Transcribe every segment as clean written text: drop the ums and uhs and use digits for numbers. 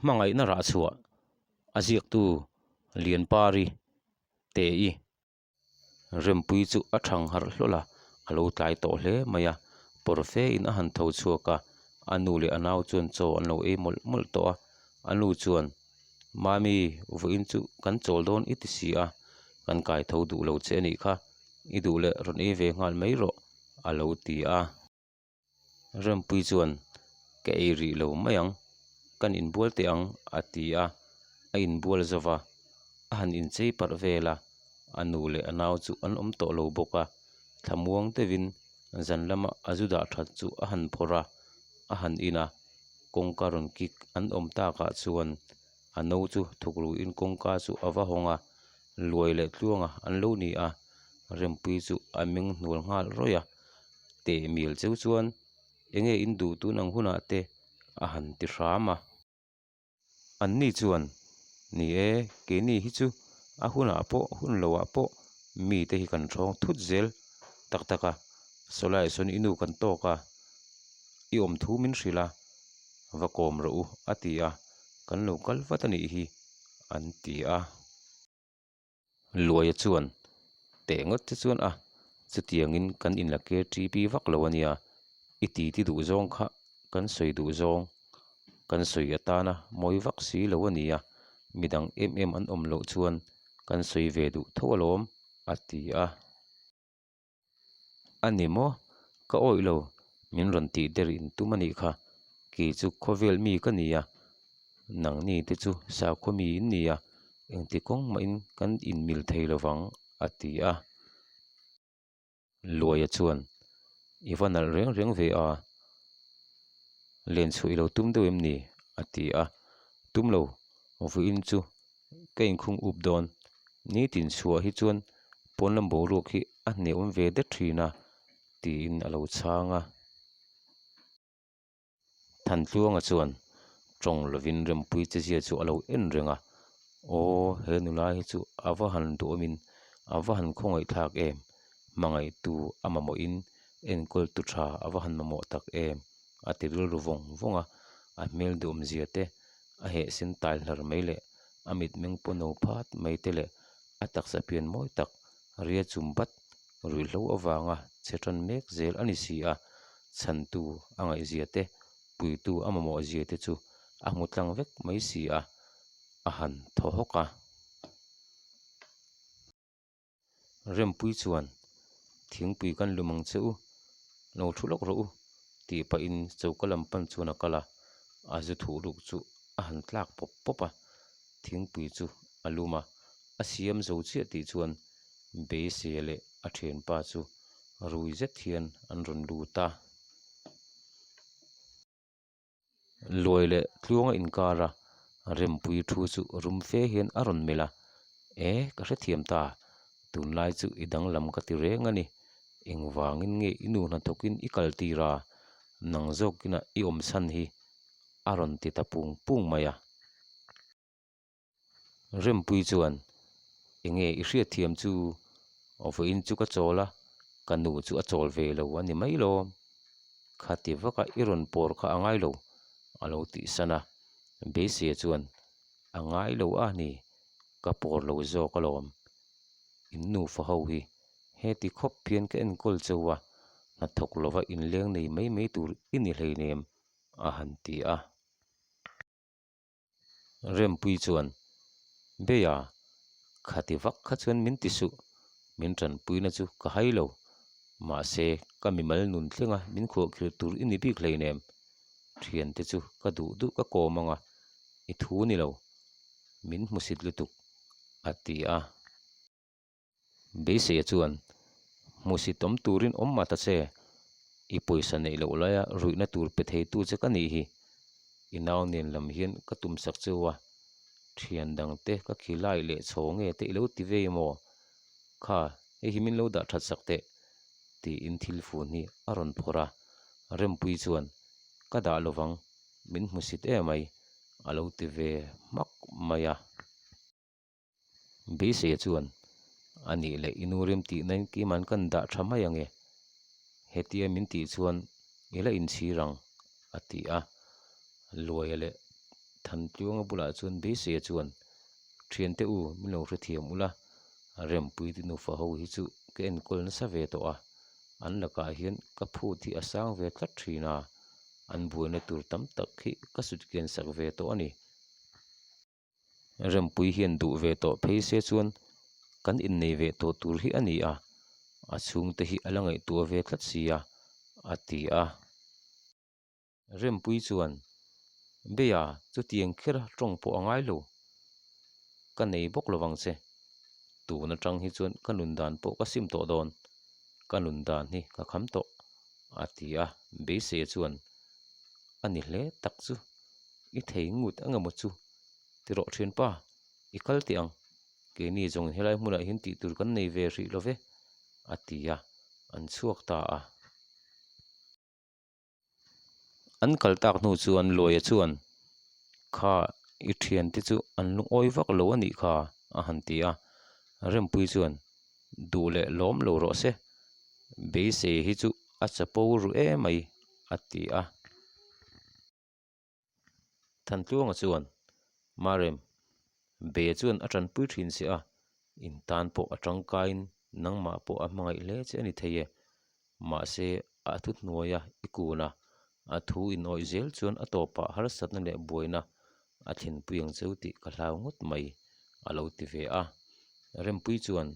Hmangaihna rah chhuah a ziaktu Lianpari Te-i Rempui chu a thang harh hlawl a, a lo tlai tawh hle mai a. Pawrfe in a han tho chhuak a, a nu leh a nau chuan chaw an lo ei mawlh mawlh tawh a. A nu chuan, Mami, vawiin chu kan chawl dawn i ti si a, kan kai tho duh lo che a nih kha, i duh leh rawn ei ve nghal mai rawh, a lo ti a. Rempui chuan, Ka ei rih lo mai ang, kan inbual teh ang, a ti a. A inbual zo va, a han inchei parh vel a, a nu leh a nau chu an awm tawh lo bawk a. Thlamuang deuhin zan lama a zu dah that chu a han phawrh a, a han in a, kawngka rawn kik an awm takah chuan a no chu thukruin kawngka chu a va hawng a, luai leh tluanga an lo ni a, Rempui chu a meng hnual nghal rawih a. Teh mial cheu chuan enge in duh tun ang hunah te a han ti hram a. Anni chuan, Ni e, keini hi chu a hunah pawh hun loah pawh mite hi kan thawng thut zel tak tak a, sawlaiah sawn i nu kan tawk a, i awm thu min hrilh a, va kawm rawh u a ti a, kan lo kal vat a nih hi an ti a. Luaia chuan, Teh ngawt che chuan a, chutiangin kan inla KTP vak lo a nia, i titi duh zawng kha kan sawi duh zawng, kan sawi atana mawi vak si lo a nia, midang em em an awm loh chuan kan sawi ve duh tho alawm, a ti a. A ni maw? Ka awih lo, min rawn tih der in tum a nih kha. Kei chu khawvel mi ka ni a, nangni te chu sakhaw mi in ni a, engti kawng mahin kan inmil thei lo vang, a ti a. Luaia chuan, I va nalh reng reng ve a, len chhuah i lo tum deuh em ni? a ti a. Tum lo, vawiin chu ka inkhung up dawn. Nitin chhuah hi chuan pawn lam boruak hi a hnehawm ve det thin a, tiin a lo chhang a. Thantluanga chuan tawng lovin Rempui chezia chu a lo en reng a, Aw, he nula hi chu a va han duhawmin a va han khawngaihthlak em, hmangaihtu a mamawhin enkawltu tha a va han mamawh tak em, a ti rilru vawng vawng a, a hmel duhawmzia te a heh sen tai hlar mai leh a mitmeng pawh no phat mai te leh a taksa pian mawi tak ria chum bat ruihhlo avanga che tan mek zel a ni si a, chhantu a ngaihzia te, puitu a mamawh zia te chu a hmu tlang vek mai si a, a han thaw hawk a. Rempui chuan, Thingpui kan lum ang che u, lo thu lawk rawh u, tih pahin choka lam pan chuan a kal a, a zu thuh ruk chu a han tlak pawp pawp a, thingpui chu a lum a, a siam zo chiah tih chuan Beiseia leh a thianpa chu rui zet hian an rawn lut a. Luai leh tluanga inkar a, Rempui thu chu rum fe hian a rawn melh a, E, ka hrethiam ta, tunlai chu i danglam ka ti reng a ni, engvangin nge i nu hnathawkin i kal tir a, nang zawkina i awm chhan hi a rawn ti ta pung pung mai a. Rempui chuan, Enge i hriatthiam chu? Vawiin chu ka chawl a, ka nu chu a chawl ve lo a ni mai lawm. Khati vaka i rawn pawr kha a ngai lo, a lo tih san a. Beiseia chuan, A ngai lo a ni, ka pawr lo zawk alawm. In nufa ho hi heti khawp hian ka enkawl cheu a, hnathawk lova inleng nei mai mai tur i ni hleinem, a han ti a. Rempui chuan, Beia, khati vak kha chuan min ti suh, min tanpuina chu ka hai lo. Mahse, ka mimal nun thlenga min khuahkhirh tur i ni bik hleinem. Thiante chu ka duh duh ka kawm ang a, i thu ni lo, min hmusit lutuk, a ti a. Beiseia chuan, Hmusit awm turin awm mah ta che, i pawisa neih loh laia ruihna tur pe theitu che ka nih hi. I nau nen lam hian ka tumsak cheu a, thian dangte ka khilai leh chhaw nge te i lo ti vei maw? Kha, hei hi min lo dah that sak teh, tiin thil fun hi a rawn phawrh a. Rempui chuan, Ka dah lovang, min hmusit emai, a lo ti ve hmak mai a. Beiseia chuan, A nih leh i nu rem tih nain keimahn kan dah tha mai ang e. Hetia min tih chuan i la inchhir ang, a ti a. Luaia leh Thantluanga bulah chuan Beiseia chuan, Thiante u, min lo hrethiam ula, Rempuite nufa ho hi chu ka enkawl nasa ve tawh a, an lakah hian ka phut hi a sang ve tlat thin a, an buaina tur tam tak hi ka sut kian sak ve tawh a ni. Rempui hian duh ve tawh phei se chuan kan innei ve tawh tur hi a ni a, a chhungte hi a la ngaihtuah ve tlat si a, a ti a. Rempui chuan, Beia, chutiang kher tawng pawh a ngai lo. Ka nei bawk lo vang che. Tun atang hi chuan ka nun dan pawh ka sim tawh dawn. Ka nun dan hi ka kham tawh, a ti a. Beiseia chuan, A ni hle tak chu. I thei ngut ang emaw chu? Ti rawh thianpa, i kal teh ang. Keini zawng helai hmunah hian tih tur kan nei ve hrih lo ve, a ti a, an chhuak ta a. An kal tak hnu chuan Luaia chuan, Kha, i thiante chu an lungawi vak lo a nih kha, a han ti a. Rempuii chuan, Duh leh lawm lo rawh se, beisei hi chu a chapo ru emai, a ti a. Thantluanga chuan, Marem, Beia chuan a tanpui thin che a, in tan pawh a tangkaiin nangmah pawh a hmangaih hle che a ni thei e. Mahse, a thu hnuaia i kun a, a thu inawih zel chuan a tawpah harsatna leh buaina a thlenpui ang cheu tih ka hlau ngawt mai, a lo ti ve a. Rempui chuan,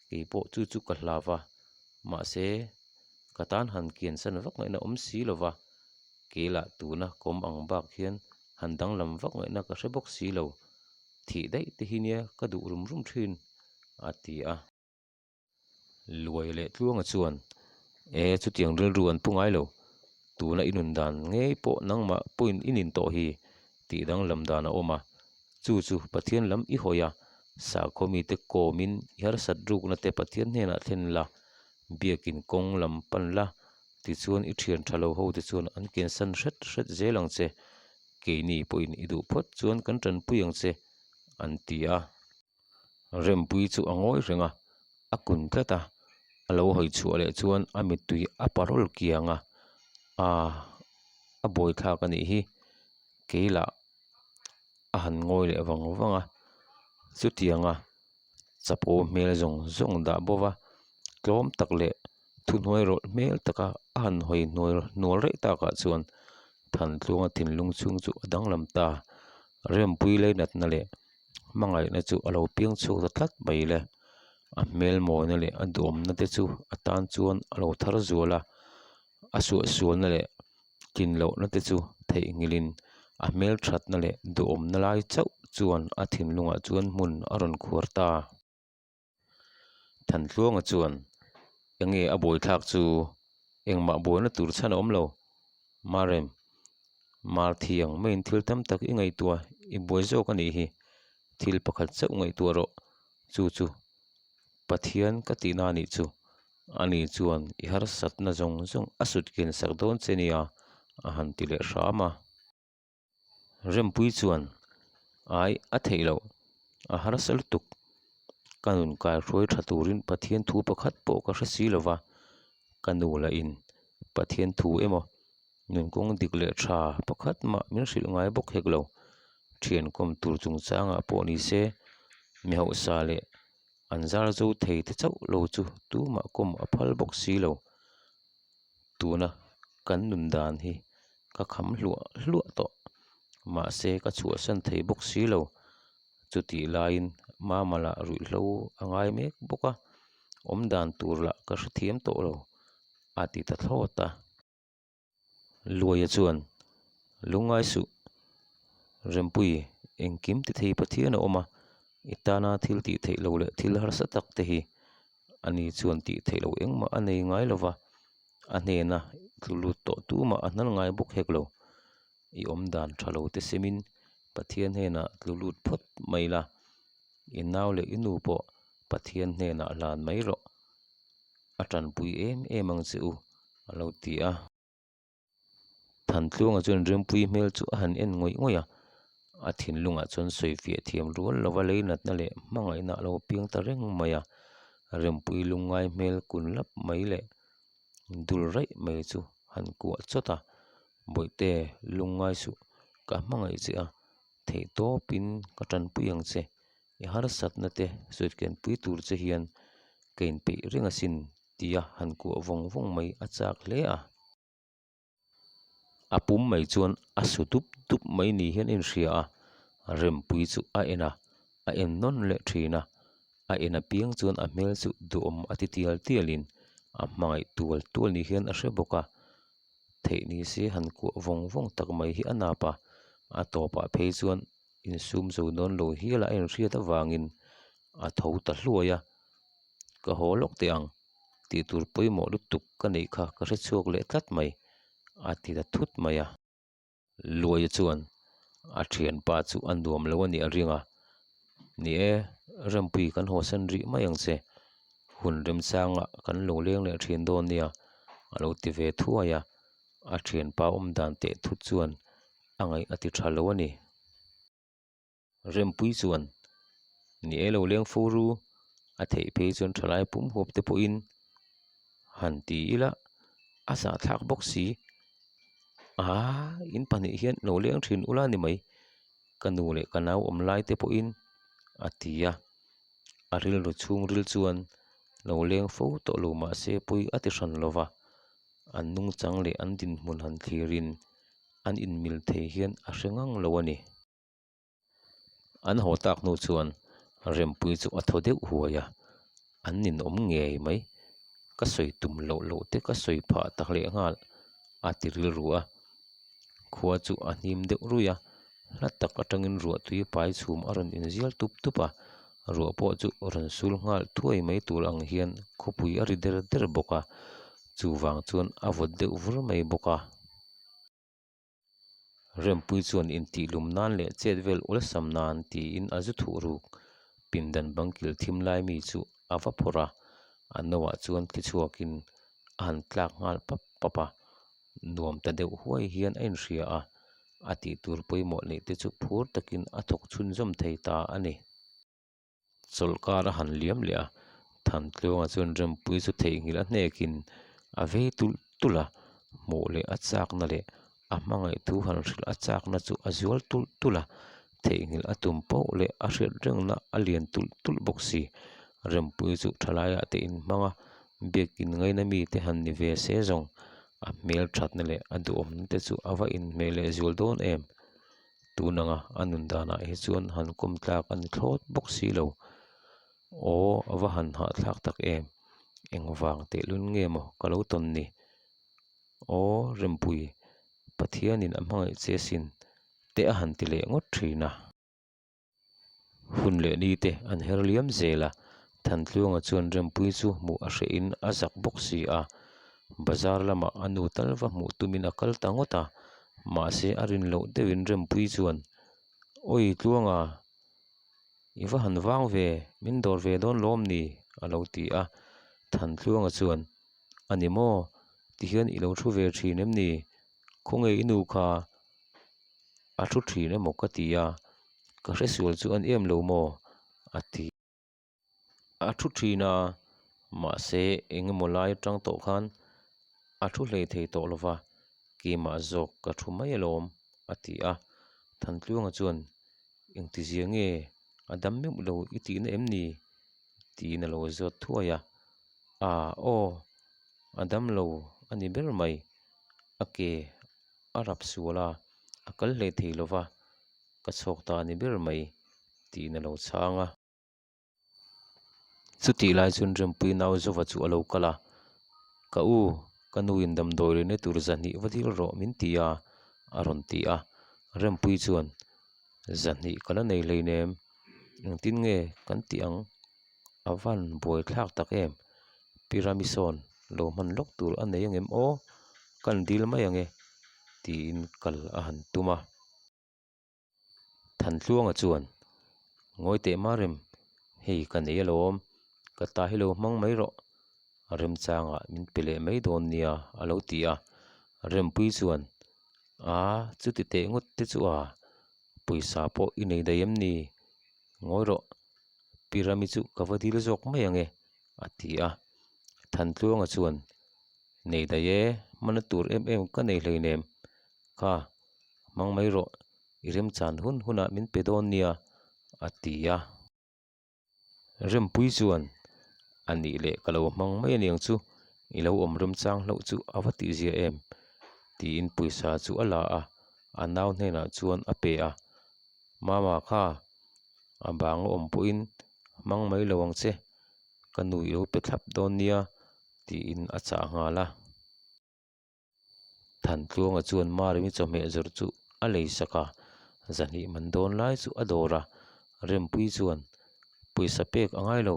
Kei pawh chu chu ka hlau va, mahse, ka tan han kiansan vak ngaihna awm si lo va, Keilah tuna kawm ang bak hian han danglam vak ngaihna ka hre bawk si lo, thih daih te hi nia ka duh rum rum thin, a ti a. Luai leh Tluanga chuan, E, chutiang rilru an pu ngai lo, tuna i nun dan ngei pawh nangmah pawhin i nin tawh hi tih danglam dan a awm a, chu chu Pathian lam i hawi a, sakhaw mite kawmin i harsat rukna te Pathian hnenah thlen la, biakin kawng lam pan la, Tichuan i thian tha lo ho te chuan an kiansan hret hret zel ang che, keini pawhin i duh phawt chuan kan tanpui ang che, an ti a. Rempui chu a ngawi reng a, a kun tlat a, a lo hawi chhuah leh chuan a mittui a parawl kiang a, Aaa, a buaithlak a nih hi, keilah a han ngawi leh vang vang a, chutianga chapo hmel zawng zawng dah bawk a, tlawm tak leh thuhnuai rawlh hmel taka a han hawi hnuai hnual rei takah chuan Thantluanga thinlung chhung chu a danglam ta. Rempui leinatna leh hmangaihna chu a lo piang chhuak ta tlat mai le. A hmel mawina leh a duhawmna te chu a tan chuan a lo thar zual a, a suahsualna leh tlin lohna te chu theihnghilhin a hmel thatna leh duhawmna lai chauh chuan a thinlungah chuan hmun a rawn khuar ta. Thantluanga chuan, Enge a buaithlak chu? Engmah buaina tur chhan a awm lo. Marem, Marthi ang maiin thil tam tak i ngaihtuah i buai zawk a nih hi. Thil pakhat chauh ngaihtuah rawh. Chu chu Pathian ka tihna a nih chu. Ani chuan i harsatna zawng zawng a sut kian sak dawn che nia, a han ti leh hram a. Rempui chuan, Ai, a theih loh. A harsa lutuk. Ka nun kaihruai tha turin Pathian thu pakhat pawh ka hre si lo va, ka nu lahin Pathian thu emaw nun kawng dik leh tha pakhat mah min hrilh ngai bawk hek lo. Thian kawm tur chungchangah pawh ni se, mi hausa leh an zar zo thei te chauh lo chu tumah kawm a phal bawk si lo. Tuna kan nun dan hi ka kham hluah hluah tawh. Mahse ka chhuahsan thei bawk si lo. Chutih laiin Mama lah ruihhlo a ngai mek bawk a, awm dan tur lah ka hrethiam tawh lo, a ti ta thlawt a. Luaia chuan, Lungngai suh, Rempui, engkim ti thei Pathian a awm a, i tana thil tih theih loh leh thil harsa tak te hi ani chuan tih theih loh engmah a nei ngai lo va, a hnena tlu lut tawh tumah a hnal ngai bawk hek lo. I awm dan tha lo te simin Pathian hnenah tlu lut phawt mai la, i nau leh i nu pawh Pathian hnenah hlan mai rawh, a tanpui em em ang che u, a lo ti a. Thantluanga chuan Rempui hmel chu a han en ngawih ngawih a, a thinlungah chuan sawifiah thiam rual lova leinatna leh hmangaihna a lo piang ta reng mai a, Rempui lungngai hmel kun lap mai leh dul raih mai chu han kuah chawt a, Bawihte lungngai suh ka hmangaih che a. theih tawpin ka tanpui ang che. I harsatna te sawikianpui tur che hian ka inpeih reng asin tia han kuah vawng vawng mai a chak hle a. A pum mai chuan a su dup dup mai ni hian a inhria a, Rempuii chu a en a, a en nawn leh thin a, a en apiang chuan a hmel chu duhawm a ti tial tialin a hmangaih tual tual ni hian a hre bawk a, theih ni se han kuah vawng vawng tak mai hi a nap a, a tawpah phei chuan insum zo dawn lo hial a a inhriat avangin a tho ta hluai a, ka haw lawk teh ang. Tih tur pawimawh lutuk ka neih kha ka hre chhuak leh tlat mai, a ti ta thut mai a. Luaia chuan a thianpa chu a nuam lo a nih a ring a, Ni e, Rempui kan hawsan rih mai ang che, hun remchangah kan lo leng leh thin dawn nia, a lo ti ve thuai a. A thianpa awm dan teh thut chuan a ngaih a ti tha lo a ni. Rempui chuan, Ni e lo leng fo ru, a theih phei chuan thalai pum huap te pawhin han ti ila a zahthlak bawk si. Aa, in pahnih hian lo leng thin ula ni mai, ka nu leh ka nau awm lai te pawhin a ti a. A rilru chhungril chuan lo leng fo tawh lo mahse pawi a ti hran lo va, an nungchang leh an dinhmun han thlirin an inmil thei hian a hre ngang lo a ni. An haw tak hnu chuan Rempuii chu a thaw deuh huai a, an ninawm ngei mai. Ka sawi tum loh loh te ka sawi phah tak leh nghal a ti rilru a. Khua chu a hnim deuh ruih a, hla tak atangin ruah tui pai chhum a rawn inzial tup tup a, ruah pawh chu rawn sul nghal thuai mai tur ang hian khawpui a ri der der bawk a, chuvang chuan a vawt deuh vur mai bawk a. Rempuii chuan intihlum nan leh chet vel awlsam nan tiin a zu thuh ruk. Pindan bang kil thim lai mi chu a va phawrh a, a noah chuan thli chhuakin a han tlak nghal pap pap a. Nuam ta deuh huai hian a inhria a, a tihtur pawimawh neih te chu phur takin a thawk chhunzawm thei ta a ni. Chawlhkar a han liam leh a, Thantluanga chuan Rempuii chu theihnghilh a hnekin a vei tulh tulh a, hmuh leh a chakna leh a hmangaih thu han hrilh a chakna chu a zual tulh tulh a, theihnghilh a tum poh leh a hriat rengna a lian tulh tulh bawk si. Rempuii chu thalaiah te inhmang a, biakin ngaina mite han ni ve se zawng a hmel thatna leh a duhawmna te chu a va inhmeh leh zual dawn em? Tun anga a nun danah hi chuan han kawm tlak a ni thlawt bawk si lo. Aw a va han hahthlak tak em? Engvang tehlun nge maw ka lo tawn ni? Aw Rempui, Pathianin a hmangaih che sin te a han ti leh ngawt thin a. Hun leh ni te an her liam zel a, Thantluanga chuan Rempui chu hmuh a hrehin a zak bawk si a, bazar lamah a nu tal va hmuh tumin a kal ta ngawt a, mahse a rin loh deuhin Rempui chuan, Awi Tluanga, i va han vang ve, min dawr ve dawn lawm ni? a lo ti a, Thantluanga chuan, A ni maw? Tihian i lo thu ve thin em ni? Khawnge i nu kha? A thu thin emaw ka ti a, ka hresual chu a ni em lo maw? a ti. A thu thin a, mahse eng emaw lai atang tawh khan a thu hlei thei tawh lo va, keimah zawk ka thu mai alawm a ti a. Thantluanga chuan, Engtizia nge a dam meuh lo i tihna em ni? tiin a lo zawt thuai a. Aa aw, a dam lo a ni ber mai, a ke a rap sual a, a kal hlei thei lo va, ka chhawk ta a ni ber mai tiin a lo chhang a. Chutih lai chuan Rempui nau Zova chu a lo kal a, Ka u, ka nuin damdawi lehna tur zahnih va dil rawh min ti a, a rawn ti a. Rempui chuan, Zahnih ka la nei hleinem, engtin nge kan tih ang? A van buaithlak tak em? Pi Rami sawn lo hman lawk tur a nei angem aw? Kan dil mai ang e, tiin kal a han tum a. Thantluanga chuan, Ngawi teh Marem, hei ka nei alawm, ka ta hi lo hmang mai rawh, remchangah min pe leh mai dawn nia a lo ti a. Rempuii chuan, Aa, chuti teh ngawt te chu a, pawisa pawh i nei daih em ni? Ngawi rawh, Pi Rami chu ka va dil zawk mai ang e, a ti a. Thantluanga chuan, Nei daih e, hmana tur em em ka nei hleinem, kha hmang mai rawh. I remchan hun hunah min pe dawn nia, a ti a. Rempui chuan, A nih leh ka lo hmang mai aniang chu, i lo awm remchang hlauh chu a va tihzia em? tiin pawisa chu a la a, a nau hnenah chuan a pe a. Mama kha, a bang a awm pawhin hmang mai lo ang che, ka nu i lo pe thlap dawn nia, tiin a chah nghal a. Thantluanga chuan Maremi chawhmeh zawrh chu a lei sak a, zahnih man dawn lai chu a dawr a, Rempui chuan, Pawisa pek a ngai lo,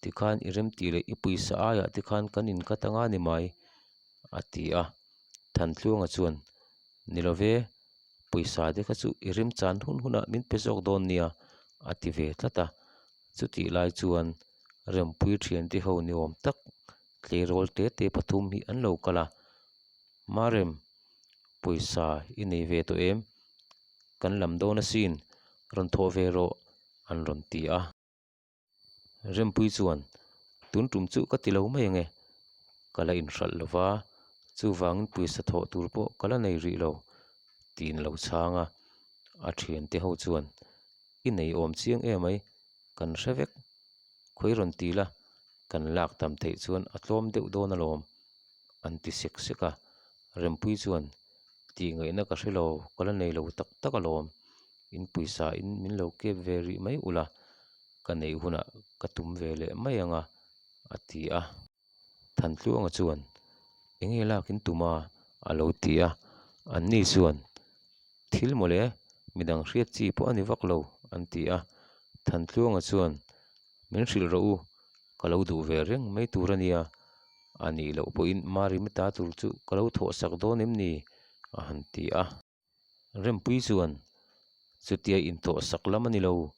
tikhan i remtih leh i pawisa aiah tikhan kan inkat anga ni mai, a ti a. Thantluanga chuan, Ni lo ve, pawisa te kha chu i remchan hun hunah min pe zawk dawn nia, a ti ve tlat a. Chutih lai chuan Rempui thiante ho ni awm tak tleirawl te te pathum hi an lo kal a, Marem, pawisa i nei ve tawh em? Kan lam dawn asin, rawn thawh ve rawh, an rawn ti a. Rempui chuan, Tun tum chu ka ti lo mai ange, ka la inhralh lo va, chuvangin pawisa thawh tur pawh ka la nei rih lo, tiin a lo chhang a. A thiante ho chuan, I nei awm chiang emai, kan hre vek, khawi rawn ti la, kan lak tam theih chuan a tlawm deuh dawn alawm, an ti sek sek a. Rempui chuan, Tih ngaihna ka hre lo, ka la nei lo tak tak alawm, in pawisa in min lo kep ve rih mai ula, ka neih hunah ka tum ve leh mai ang a, a ti a. Thantluanga chuan, Enge lak in tum a? a lo ti a. Anni chuan, Thil mawle, midang hriat chi pawh a ni vak lo, an ti a. Thantluanga chuan, Min hrilh rawh u, ka lo duh ve reng mai tur a nia. A nih loh pawhin Marimi ta tur chu ka lo thawh sak dawn em ni? a han ti a. Rempui chuan, Chutia inthawh sak lam a ni lo,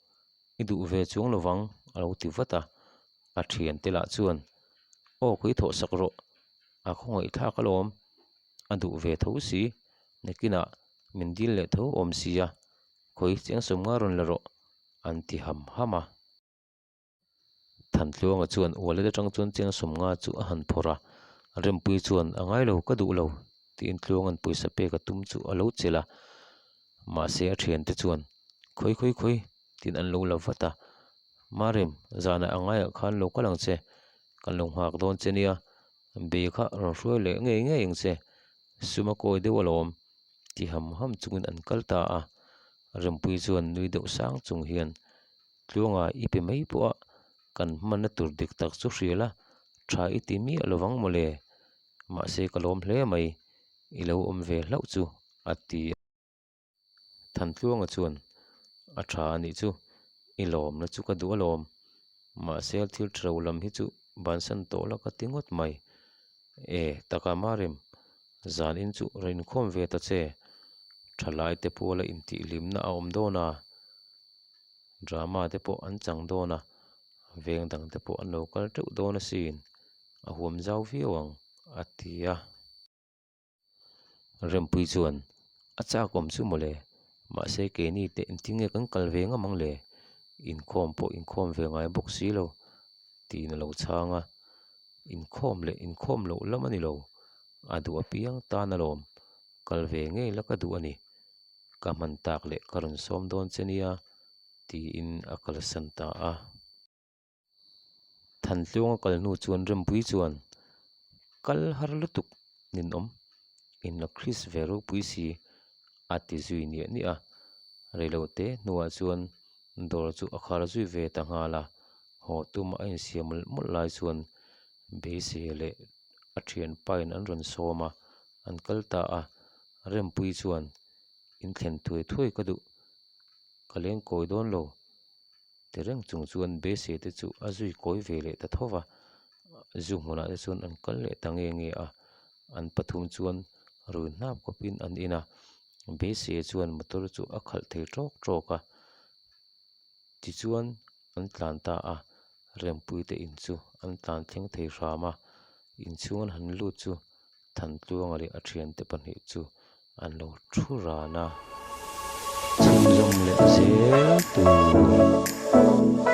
i duh ve chuang lo vang, a lo ti vat a. A thiante lah chuan, Aw khawi thawh sak rawh, a khawngaih thlak alawm, a duh ve tho si, nakinah min dil leh tho awm sia, khawi chiang sawmnga rawn la rawh, an ti ham ham a. Thantluanga chuan wallet atang chuan chiang sawmnga chu a han phawrh a, Rempuii chuan a ngai lo ka duh lo tiin Tluanga'n pawisa pek a tum chu a lo chelh a, mahse a thiante chuan khawi khawi khawi tiin an lo la vat a, Marem zanah a ngaiah khan lo kal ang che, kan lo nghak dawn che nia, be kha rawn hruai leh ngei ngei ang che, sum a kawi deuh alawm ti ham ham chungin an kal ta a, Rempuii chuan nui deuh sang chung hian Tluanga i pe mai pawh a, kan hmanna tur dik tak chu hria la, tha i ti miah lo vang mawle. Mahse ka lawm hle mai, i lo awm ve hlauh chu, a ti a. Thantluanga chuan, A tha a nih chu, i lawmna chu ka duh alawm. Mahse thil tha lo lam hi chu bansan tawh la ka ti ngawt mai. E, taka Marem, zanin chu rawn inkhawm ve ta che. Thalaite puala intihhlimna a awm dawn a. Drama te pawh an chang dawn a, veng dang te pawh an lo kal teuh dawn asin, a huam zau viau ang, a ti a. Rempui chuan, A chak awm chu mawle, mahse keini te engtin nge kan kal ve ngam ang le? Inkhawm pawh inkhawm ve ngai bawk si lo, tiin a lo chhang a. Inkhawm leh inkhawm loh lam a ni lo, a duh apiang tan alawm, kal ve ngei la ka duh a ni. Ka hman tak leh ka rawn sawm dawn che nia, tiin a kalsan ta a. Thantluanga kal hnu chuan Rempui chuan, Kal har lutuk ninawm, inla Chris ve ropui si, a ti zui niah niah a. Reilote hnuah chuan dawr chu a khar zui ve ta nghal a, haw tuma a insiam mawlh mawlh lai chuan beisei leh a thianpain an rawn sawm a, an kal ta a. Rempui chuan, In thlen thuai thuai ka duh, ka leng kawi dawn lo. Ti reng chung chuan beisei te chu a zui kawi ve leh ta tho va, zu hmunah te chuan an kal leh ta nge nge a, an pathum chuan rui hnap kawpin an in a, beisei chuan motor chu a khalh thei tawk tawk a, tichuan an tlan ta a, Rempui te in chu an tlan thleng thei hram a, inchhung an han lut chu Thantluanga leh a thiante pahnih chu an lo thu ran a. Chhunzawm leh zel tur.